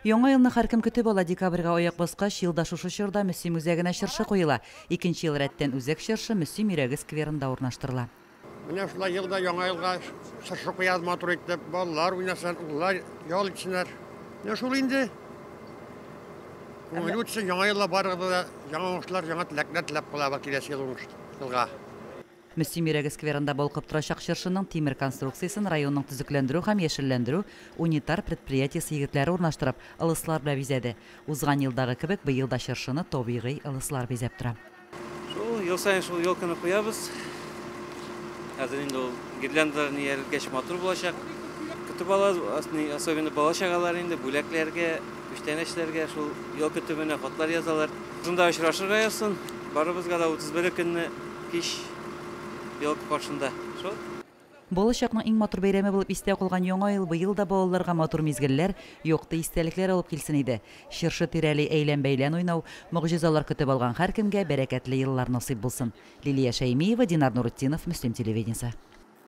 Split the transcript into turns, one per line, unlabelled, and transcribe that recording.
Яңа елны һәркем көтеп ала. Декабрьгә аяк баскач, елда шушы чорда Мөслим үзәгенә чыршы куела. Икенче ел рәттән үзәк чыршы Мөслим йөрәге скверында урнаштырыла.
Менә шулай елда Яңа елга чыршы куябыз матур итеп, балалар уйнасын, олылар ял итсеннәр. Менә шул инде. Күңел үтсен, Яңа елда барыгызга да яңа уңышлар, яңа теләкләр теләп калабыз киләсе ел уңыш елга.
Мөслим йөрәге скверында балкып торачак чыршының тимер конструкциясен районның төзекләндерү һәм яшелләндерү унитар предприятиесе егетләре урнаштырып, ылыслар белән бизәде. Узган елдагы кебек, быел да чыршыны табигый ылыслар бизәп тора.
Шул ел саен шул елканы куябыз. Хәзер инде ул гирляндалар иярелгәч матур булачак. Көтеп алабыз, особенно бала-чагалар инде бүләкләргә, күчтәнәчләргә шул елка төбенә хатлар язалар. Шунда очрашырга язсын. Барыбызга да 31 көнне кич елка каршында. Шул.
Балачакның иң матур бәйрәме булып истә калган Яңа ел быел да балаларга матур мизгелләр, якты истәлекләр алып килсен иде. Чыршы тирәли әйлән-бәйлән уйнау, могҗизалар көтеп алган һәркемгә бәрәкәтле еллар насыйп булсын. Лилия Шәймиева, Динар Нуретдинов, Мөслим телевидениесе.